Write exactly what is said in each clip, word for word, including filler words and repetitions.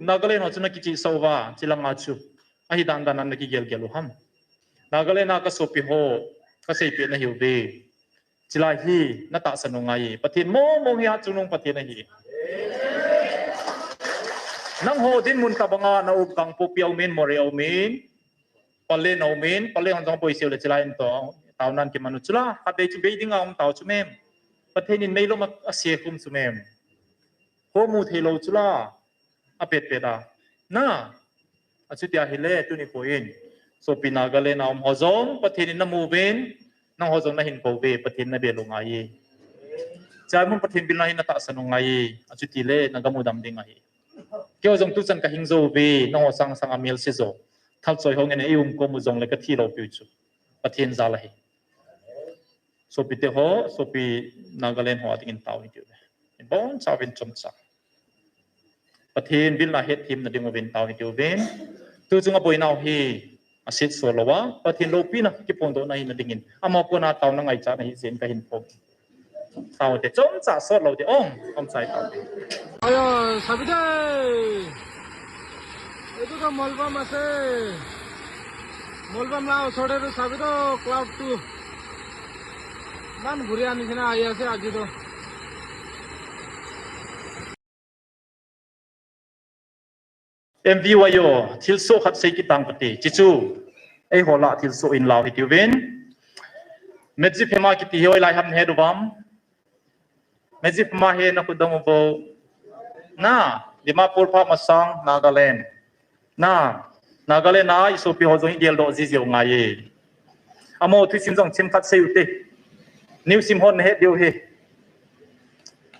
Nagaland ho chu na kichihsah uva, chilanga chu ahi dan dan a na kigelgel u ham? Nagaland a ka sopi ho, ka seipeh na hiuve. Chilai hi na tahsan u ngai e. Pathen mong mong hi a chungnung Pathen ahi. Nangho dinmun tabanga na um Kangpokpi a um in, Moreh a um in, Pallel a um in, Pallel hon jong boiseh u le chilai in toh taona kiman u chula, khatvei chu bei dinga um tau chu mem. Pathen in meilom a, a sekhum chu mem. Ho mu thei lou chula, a petpet a. Na, achuti ahile, tuni poi in. Sopi Nagaland a um ho jong, Pathen in na mu uvin, nangho jong na hin kou ve, Pathen na bel u ngai e. Chai mun Pathen bilna hi na tahsan u ngai e, achuti le, na gam u dam ding ahi. Keiho jong tuchan ka hing jou ve, nangho sang sang a melse jo. Thal choi ho ngen a i um kom u jong le ka thi lou piu chu. Pathen jal ahi. Sopite ho, sopi Nagaland ho a dingin tao hi tiu ve. Ibon chauvin chomcha. Pathen bilna hetthemna ding uvin tao hi tiu vin. Tu chunga boinau hi, a sitso lou a, Pathen loupina kiphongdohna hina dingin. Amaho kona taona ngaichatna hi jeh in ka hin phong. Tao te chomcha sot lou te ong, ong chai tao te. Ayo, sabide. Etu to Molbom ase. Molbom la osore to sabide cloud to. Iman bhuri ani sina ahi ase aji to. M V Y O, thilsoh khat sei kitang kate, chichu, eiho lah thilsoh in lau hitiuvin. Medziphema kiti hi hoilai ham nahet uvam? Medziphema hi na khut dong uvo. Na, Dimapur pha masang, Nagaland. Na, Nagaland a i sopi ho jong i geldoh jiji u ngai e. Amaho thusim jong chim khat sei ute. News sim hon nahet diu hi.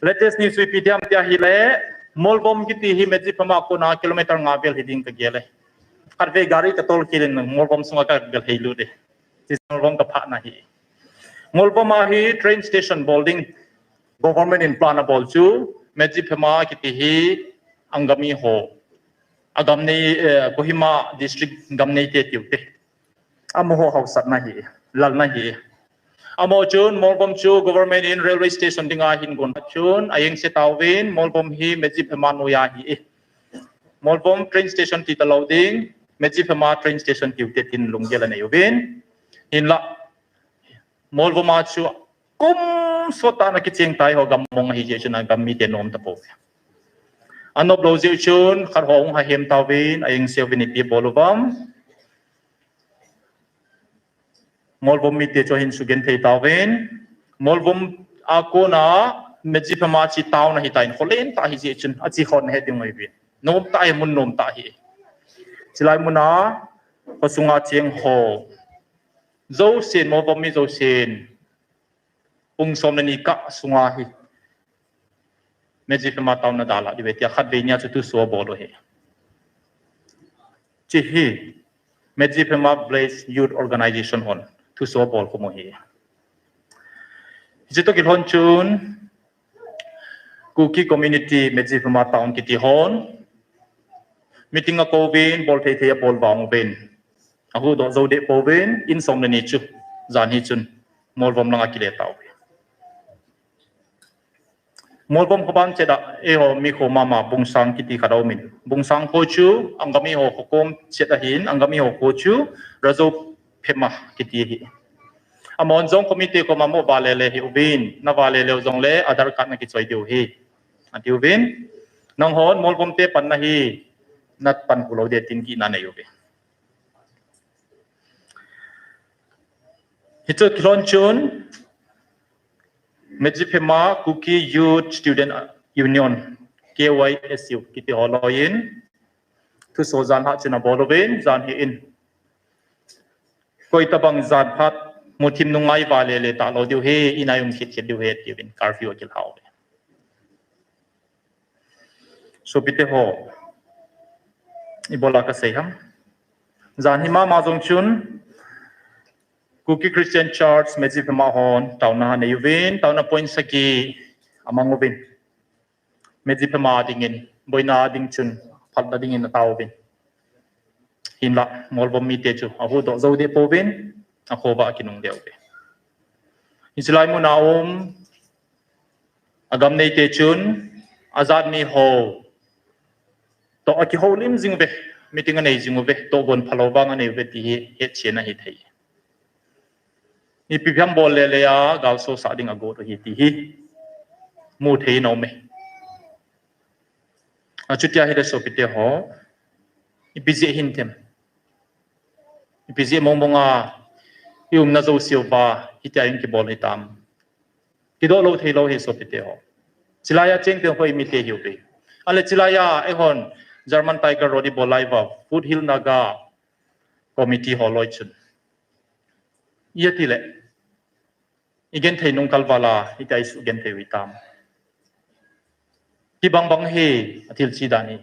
Latest news ipi ti ham tia hile, Molbom kiti hi Medziphema kona kilometer nga vel hi ding ka gel e. Khatvei gari ka tol khel in Molbom sunga ka gal hei lut e. Ti Molbom ka phahna hi. Molbom a hi train station bol ding government in plan abol chu, Medziphema kiti hi Angami ho. Agam nei, eh, Kohima district gam nei te tiu te. Amaho haosatna hi, lalna hi. Amaho chun, Molbom chu government in railway station dinga hin gon chun, a engse tauvin, Molbom hi Medziphema noiya hi. Molbom train station ti talou ding, Medziphema train station tiu te tin lunggel anei uvin. Hinla, Molbom a chu kum sot tah na kicheng tai ho gam mong ahi jeh chun a gam mite nom tapou. Anop lou jeh chun, khat ho hung hahem tauvin, a engse uvin ipi bol uvam. Molbom mite chu ahin sugenthei tauvin. Molbom a kona Medziphema chi town ahi tan, kho len tah ahi jeh chun, achi khon nahet diu ngai uvin. Nom tah ahi, mun nom tah ahi. Chilai muna, kho sunga cheng ho. Jousen, Molbom mi jousen. Pung som le ni kah sunga hi. Medziphema town na dalha diu ve tia khatvei nia chu thuso bol u hi. Chi hi, Medziphema Village Youth Organization hon thuso bol khum u hi. Hiche toh kilhon chun, Kuki Community Medziphema Town kiti hon, meeting akouvin, bol thei thei abol vang uvin. Ahuhdoh jou deh pouvin, in som le ni chu, jan hi chun, Molbom langa kile tauvin. Molbom kho bang chet a, eiho mi kho mama Bungsang kiti khat aumin. Bungsang kho chu, Angami ho kho kom chet ahin, Angami ho kho chu, Rajophema kiti ahi. Amahon jong kho mite koma mo vale le hi uvin, na vale leu jongle, Aadhaar card na kichoi diu ahi. Ati uvin, nanghon Molbom te panna hi, na pan hulou ding tin kihna nei uvin. Hichu kilhon chun, Medziphema Kuki Youth Student Union, K Y S U, kiti ho loiyin, thuso jan hah chun abol uvin, jan hi in. Koi tabang jan phat, muthim nunga i vale le talou diu ahi, ina i um khit khit diu ahi, tiuvin, curfew akilha uve. Sopite ho, ibola kasei ham. Jan hi mama jong chun, Kuki Christian Church, Medziphema hon, taona anei uvin, taona point sagi amang uvin. Medziphema dingin, boina ding chun, phatna dingin ataovin. Hinla, Molbom mite chu, ahuhdoh jou deh pouvin, akhovah akinung deh uve. Hiche lai muna um, agam neite chun, ajat mi ho, toh akihoulim jing uve, meeting anei jing uve, tohgon phalou vang anei uve ti hi hetchen ahi thei. Ipi ham bol le le a, gal sosah ding agot u ahi ti hi mu thei nom e. Achutia hile sopite ho, ipi jeh hintem. Ipi jeh mong mong a, i umna jouseuva, hitia in kibol hitam. Kidoh lou thei lou hi sopite ho. Chilai a cheng teng ho i mite hiu ve. Ale chilai a, eihon, German Tiger Road i bol lai uva, Foothill Naga Committee ho loi chun. Iti le. I genthei nung kalval a, iti a i sugenthei u hitam. Kibang bang hi, athil chi dan hi.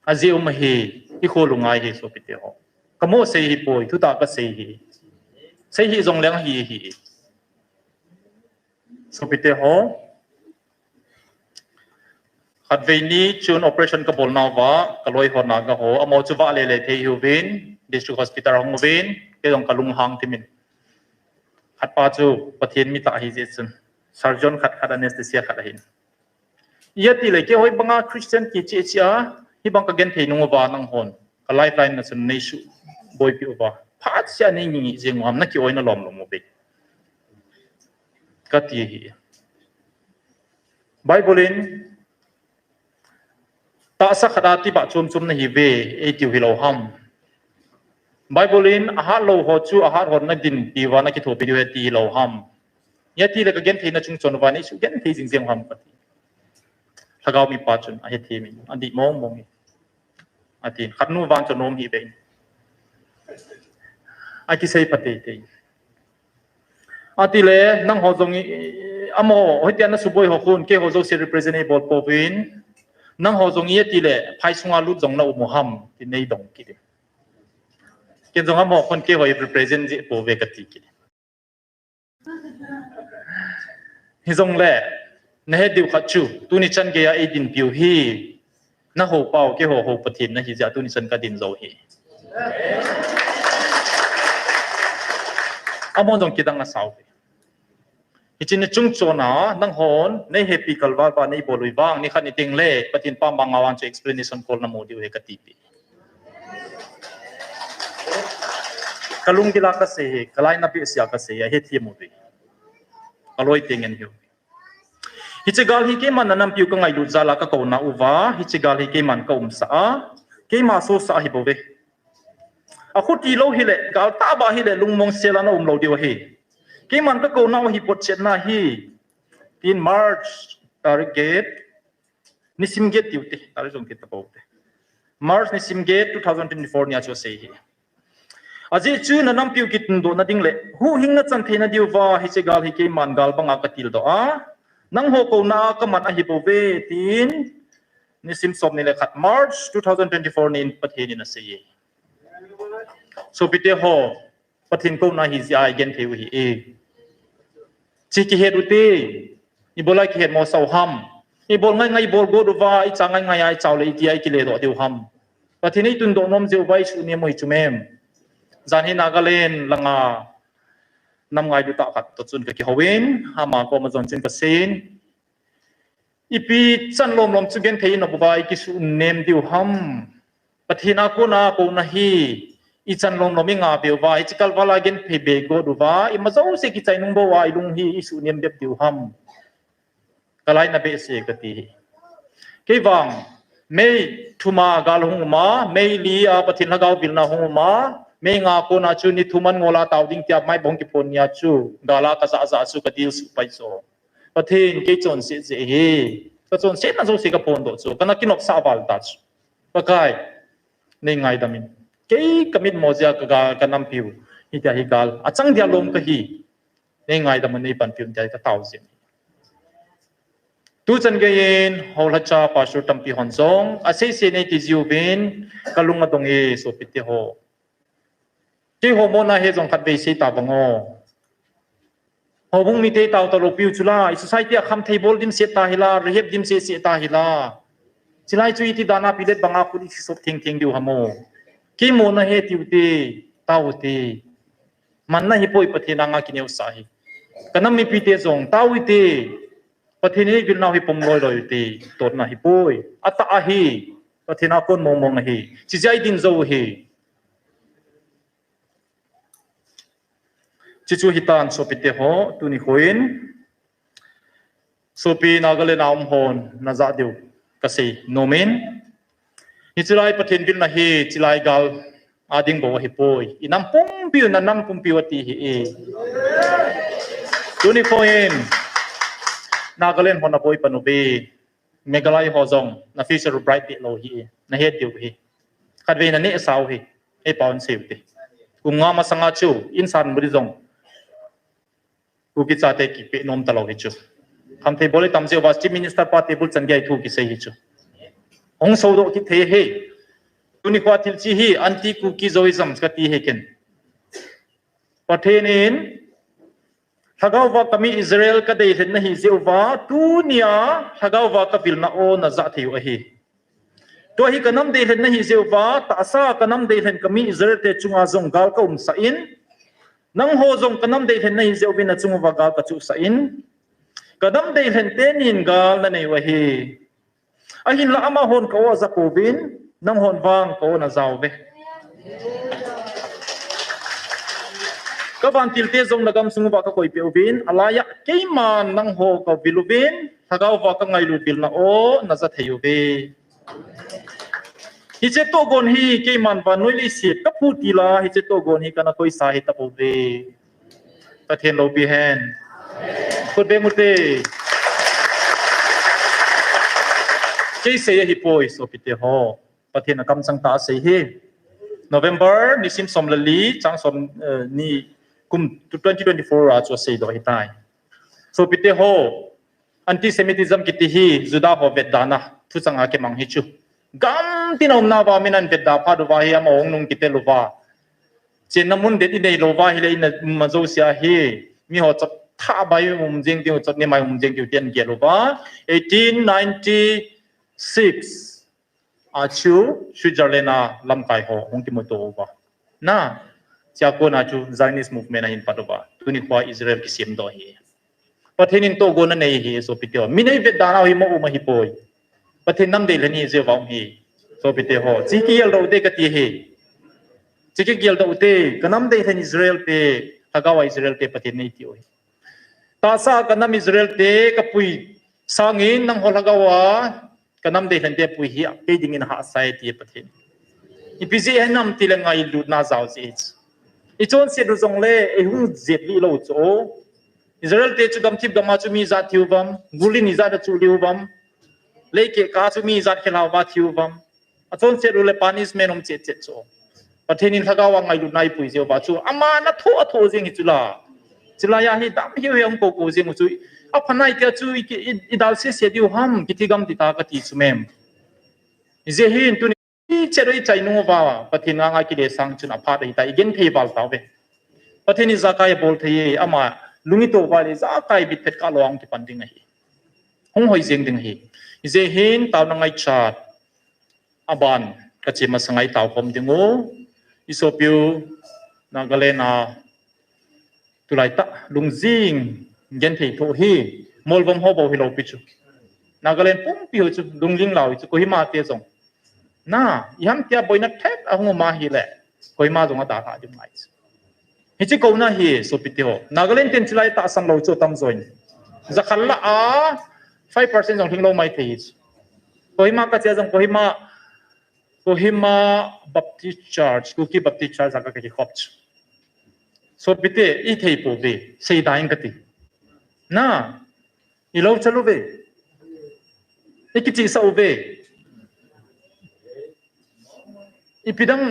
Ajeh um hi, i kholunghai hi sopite ho. Kamo sei hi poi, thutah kasei hi. Sei hi jong leng hi hi. Sopite ho. Khatvei ni chun operation kabol nauva, kaloi ho Naga ho, amaho chu vahle le thei hiuvin, District Hospital hung uvin, kei jong kalunghang timin. Khatpa chu Pathen mi tah ahi jeh chun, surgeon khat khat, anesthesia khat ahin. Iti le keiho banga Christian kicheh cheh a, hibang kagenthei nung uva nanghon, ka lifeline na chun neisuboipi uva, phatseh a nei ngi ngi jeng u ham, na ki-oina lom lom uve. Kati hi. Bible in, tahsa khat a tibah chom chom nahi uve, eitiu hilou ham. Bible in, ahat lou ho chu ahat hon nadinpi uva nakithopi diu ahi ti hilou ham. Iti le kagentheina chungchon uva neisugenthei jing jeng u ham kati. Lhagao mipa chun ahethem in, adih mong mong in. Atin, khatnu vang chu nom hih beh in. Akisei pha teitei. Ati le, nangho jong i, i, amaho, hitia nasuboi ho khun, keiho jouse represent eibol pouvin. Nangho jong iti le, phai sunga lut jong na um u ham, tin neidong kit in. Ken jong amaho khun keiho i represent jeh pouve kati kit in. Hijongle, nahet diu khat chu, tuni chan geiya eidinpiu hi, nahou pau, keiho hou Pathen nahi jeh a tuni chan kadin jou hi. Amaho jong kidang asau hi. Hiche ni chungchon a, nanghon, neihepi kalval uva neibol u vang, nikhat ni teng le, Pathen pam banga vang chu explanation call namu diu ahi katipi. Kalunggil a kasei hi, kalainat behseh a kasei hi, ahethem uve. Kaloi teng ngen hiu. Hiche gal hi keiman na nampiu kangailut jal a kakouna uva, hiche gal hi keiman kaumsah a, keima sosah ahi bouve. Akhuti lou hile, gal tahbeh hile, lungmong sel a naum lou diu ahi. Keiman kakouna u hi botchetna hi, tin March tarik get, nisim get tiu te, tarik jong kit tapou te. March nisim get two thousand twenty-four nia chu asei hi. Ajeh chu na nampiu kitundohna ding le, huhhingna chan theina diuva, hiche gal hi keiman gal banga katildoh a, nangho kouna a kaman ahi bouve, tin, nisim somni le khat March two thousand twenty-four nin Pathen in asei e. Sopite ho, Pathen kouna ahi jeh a igenthei u ahi e. Hiche kihet u te, ibola kihet mosah u ham. Ibol ngai ngai ibol got uva, icha ngai ngai a ichau le itia ikiledoh diu ham. Pathen eitundoh nom jeh uva isuhnem u hi chu mem. Jan hi Nagaland langa nam ngailu tah khat toh chun kakihou in, ama koma jong chun kasei in. Ipi chan lom lom chu genthei inop uva ikisuhnem diu ham. Pathen a kona kouna hi ichan lom lom ingah beh uva, hiche kalval a genthei beh got uva, ima jouse kichai nung bou a ilung hi isuhnem bep diu ham. Kalainat behseh kati hi. Kei vang, May thum a gal hung um a, May li a Pathen lhagao vilna hung um a, May nga kona chu ni thum an ngol a tao ding tia maibong kiphon nia chu, gal a kajah jah chu kadilsuh pai chu. Pathen kei chonset jeh hi, kachonsetna jouse kaphondoh chu, kana kinopsah val ta chu. Pakai, neingaidam in. Kei kamit mo jeh a kaga, kanampiu hitia hi gal achang dia lom kahi. Neingaidam in neipanpiu in tia hi katao jin. Tuchan geiyin, houlacha pastor tampi hon jong, aseisei neiti jiuvin, kalung adong e, sopite ho. Keiho mona hi jong khatvei sei tavang o. Houbung mite tao talou piu chula, i society a khamthei bol dimset ta hila, rehab dimset set ta hila. Chulai chu iti dana pilet banga khut ikisop theng theng diu ham o. Kei mona hi tiu te, tao te. Manna hipoi Pathen anga kineosah hi. Kanam mipite jong, tao te. Pathen in eivilnau hi pom loi loi te, totna hipoi. Atah ahi. Pathen a kon mong mong ahi. Chijai din jo hi. Chichu hitan sopite ho, tuni khoin. Sopi Nagaland a um hon, najah diu kasei nomin. Hichilai Pathen vilna hi, chilai gal a ding bou ahipoi. Inam pumpiu, nanam pumpiu ati hi e. Tuni khoin, Nagaland hon aboi pan uve. Meghalaya ho jong, na future bright dihlou hi e. Nahet diu hi. Khatvei naneh sau hi. Ei paon seiu te. Kum nga masanga chu, insan muri jong. Kuki chate kipe nom talou hi chu. Khamthei bol tam jeh uva Chief Minister pa table chan gei thu kisei hi chu. Hung sodoh kit thei hi. Tuni khoa thil chi hi anti Kuki Zoism kati hi ken. Pathen in, lhagao va kami Israel kadeilhen nahi jeh uva, tunia lhagao va kavilna o najah thei u ahi. Tua hi kanam deilhen nahi jeh uva, tahsa kanam deilhen kami Israel te chunga jong gal kaumsah in, nangho jong kanam deilhen nahi jeh uvin nachung uva gal kachuhsah in, kanam deilhen tenin gal nanei u ahi. Ahinla amahon ka o aja pouvin, nanghon vang ka o naja uve. Ka vantil te jong nagam sung uva kakoipeh uvin, alaiya keiman nangho kavil uvin, lhagao va kangailut vilna o naja thei uve. Hiche tohgon hi keiman vannoi leiset kaphu tila, hiche tohgon hi kana koisa hi tapouve. Pathen loupi hen. Khut beng ute. Kei sei ahipoi sopite ho. Pathen a kamchang tah a sei hi. November nisim som le li, chang som, eh, ni kum twenty twenty-four a chu aseidoh ahitai. Sopite ho, antisemitism kiti hi Juda ho vetdana thuchang a kimang hi chu. Gamtin a umna uva min ahin vetda phat uva hi ama hung nung kitel uva. Chenna mun det inei lou uva ahile ina ma jousea hi. Miho chot tha bai um jeng diu, chot ni mai um jeng diu tin gel uva. Eighteen ninety-six a chu Switzerland a lamkai ho hung kimuto uva. Na, chua kona chu Zionist movement ahin pat uva. Tuni khoa Israel kisemdoh hi. Pathen in tohgon anei hi sopite ho. Min eivetda nau hi mo um ahipoi. Pathen nam deilhen hi jeh uva um hi. Sopite ho. Chi kigeldoh ute kati hi. Chi kigeldoh ute. Kanam deilhen Israel te, lhagao a Israel te Pathen in eiti u hi. Tahsa kanam Israel te kapui sangin nangho lhagao a kanam deilhen te pui hi kei dingin ahahsa e ti Pathen. Ipi jeh hinam tile ngailutna jao jeh. Ichonset u jongle eihung jet lih lou chu. Israel te chu gamthip gam a chu mi ijat thi uvam, gul in ijat a chu li uvam, leikeh kah a chu mi ijat khelhao va thi uvam. Achonset u le punishment um chet chet chu. Pathen in lhagao a ngailutna eipui jeh uva chu. Ama nathoh athoh jeng hi chu la. Chulai a hi dam hiu hiu hung kou kou jeng u chu. Apha nai tia chu i, i, idal sese diu ham, kithi gam ti ta kati chu mem. Ijeh hin tuni chet u ichai nung uva, Pathen anga kile sang chun aphat ahitai, igenthei val tauve. Pathen in ijakai abol thei e, ama lung ito uva le ijakai bitphet kah lou a hung kipan ding ahi. Hung hoi jeng ding ahi. Ijeh hin taona ngaichat. Aban, kache masanga itao khom ding u, isopiu, Nagaland a, tulai tah, lungjing, genthei thoh hi, Molvom ho bou hilou pi chu. Nagaland pumpi ho chu, lungjing lau hi chu, Kohima te jong. Na, iham tia boina thet ahung um ahile, Kohima jong adalha ding ngai chu. Hiche kouna hi, sopite ho. Nagaland ten chulai tahsan lou chu tam join. Jakhat lah a, five percent jong lhing lou mai thei hi chu. Kohima kache jong Kohima, Kohima Baptist Church, Kuki Baptist Church a ka kikhop chu. Sopite, ithei pouve, seida ing kati. Na, ilou chalu ve. Ikichihsah uve. Ipi dang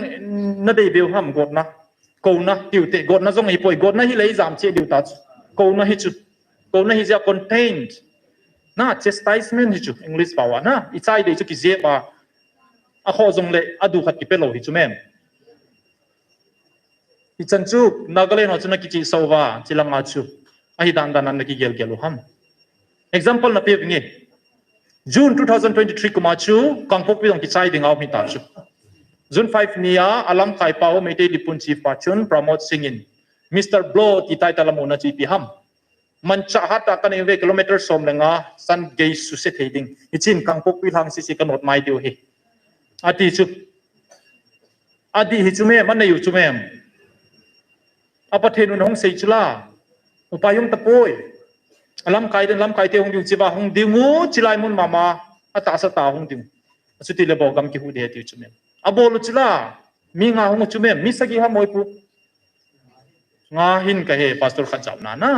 nadei beu ham gotna. Kouna, tiu te, gotna jong ahipoi, gotna hi lei jam che diu ta chu. Kouna hi chu. Kouna hi jeh a contained. Na, chastisement hi chu, English pao a na. Ichai dei chu kijep a. Akhoh jongle, adu khat kipe lou hi chu mem. Hichan chu, Nagaland ho chu nakichihsah uva, chilanga chu. Ahi dan dan a nakigel gel u ham. Example nape vinge. June two thousand twenty-three kum a chu, Kangpokpi jong kichai ding a um hita chu. June five ni a, alamkai pau Meitei Dipun Chief pa chun Pramod Singh in, Mister Blow ti tai ta lam u na chu ipi ham. Manchah hat a kanei uve kilometer som le nga, san gei suse thei ding. Hichin Kangpokpi lhang sisi kanot mai diu hi. Ati chu. Adih hi chu mem, anei u chu mem. A Pathen un hung sei chu la. Upa jong tapoi. Alamkai den, lamkai te hung ding chiva hung ding u, chilai mun mama. Atahsa ta hung ding. Achuti le bou gam kihu de ti chu mem. Abol u chu la. Mi nga hung u chu mem. Mi sagi ha moipu. Nga hin kahe pastor khat jao na na.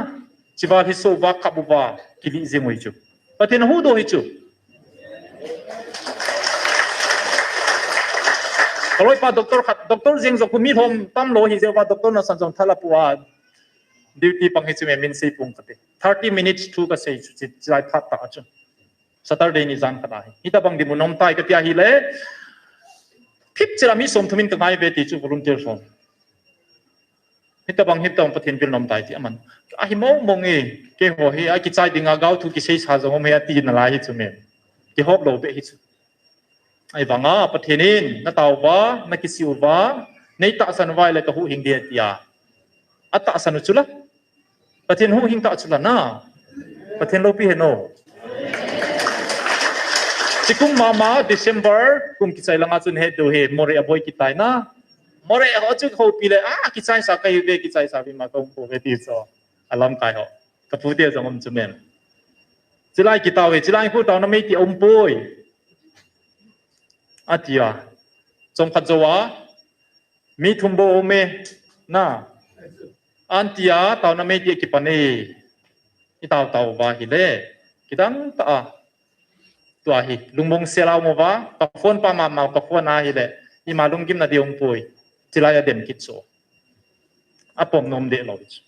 Chival hi so va kap uva kili jing u hi chu. Pathen huhdoh hi chu. Kaloipa doctor khat, doctor jeng jong khu mi lhom tam lou hi jeh uva doctor nasan jong thala pu a. Duty pang hi chu me min sei pung kate. Thirty minutes thu kasei chu chi, chilai phat ta chu. Saturday ni jan khat ahi. Hitabang dinmun um tai katia hile. Phit chila mi som thum in kangai ve ti chu volunteer som. Hitabang, hitabang Pathen bil nom tai ti aman. Ahi mong mong e, keiho hi, akichai dinga gao thu kisei sa jong um he ati nalai hi chu mem. Kihop lou be hi chu. Ahivanga, Pathen in, natao uva, nakisih uva, nei tahsan uva le kahuhhing ding atia. Atahsan u chu la. Pathen huhhing ta chu la na. Pathen loupi hen o. Chikum mama December, kum kichai langa chun he do he, Moreh aboi kitai na. Moreh ho chu houpi le, ah, kichai sa kahi ve, kichai sa ve ma kong po ve ti so. Alamkai ho. Kapu te jong um chu mem. Chilai kitao ve, chilai khu tao na mei ti um poi. Atia. Chomkhat jou a. Mi thum bou um e. Na. Antia, tao na mei ti kipan e. I tao tao uva hile. Kidang ta a. Tua hi, lungmong sel a um uva, ka phone pa mama, ka phone a hile, ima lunggim na ding um poi, chilai a dem kit chu. Apom nom de lou chu.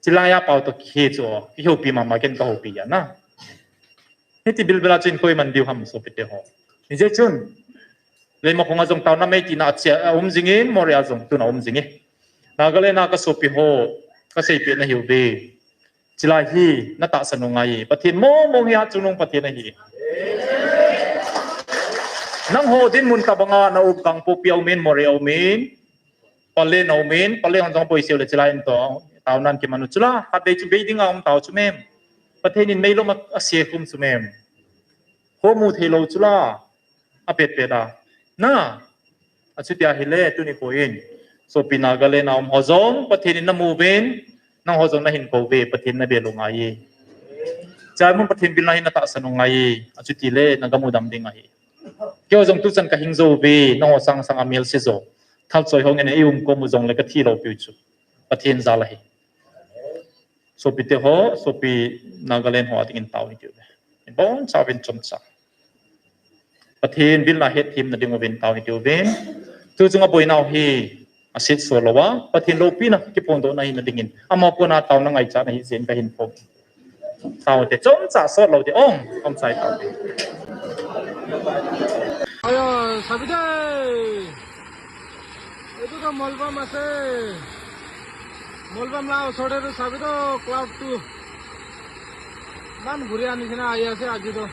Chilai a pao to kihe chu, kihoupi mama ken kahoupi ya na. Hiti bilbel a chun koiman diu ham sopite ho. Hijeh chun, Leimakhong a jong tao na mei tina achia, aum jingin, Moreh a jong tuna um jingin. Nagaland a kasopi ho, kaseipeh na hiu ve. Chilai hi, natahsan u ngai. Pathen mong mong hi achungnung Pathen ahi. Nangho dinmun tabanga na um Kangpokpi a umin, Moreh a umin, Pallel a umin, Pallel hon jong boiseh u le chilai in to, tao nan kiman u chu la, khatvei chu bei dinga um tao chu mem. Pathen in meilom a, ase khum chu mem. Ho mu thei lou chu la. Apet pet a. Na, achuti ahile, tuni kho in. Sopi Nagaland a um ho jong, Pathen in namu uvin, nangho jong nahin kou ve, Pathen nabel u ngai e. Chai mun Pathen bil na hi natahsan u ngai e, achuti le, nagam u dam ding ahi. Keiho jong tuchan kahing jou ve, nangho sang sang a melse jo. Thal choi hong in eium kom u jong le kathi lou piu chu. Pathen jal ahi. Sopite ho, sopi Nagaland ho a dingin tao hi tiu ve. Bonchauvin chomcha. Pathen bil na hetthem na ding uvin tao hi tiu vin. Tu chunga boinau hi asit so lou a. Pathen loupina kiphongdoh na hi na dingin. Amaho kona tao na ngaichat na hi jeh in kahin phong. Tao te chomcha sot lou te ong. Chomcha tao te. Ayo, sabide. Etu to Molbam ase. Molbam la osore to sabi to cloud to. Iman bhuri ani sina ahi ase aji to.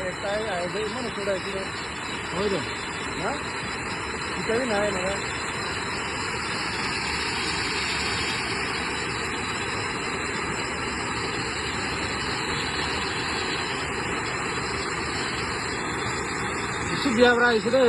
Ekta ahi, ahi, iman osore ahi to. Hoi to. Na? Ekta bhi nahi na. Isu biya bra isu de.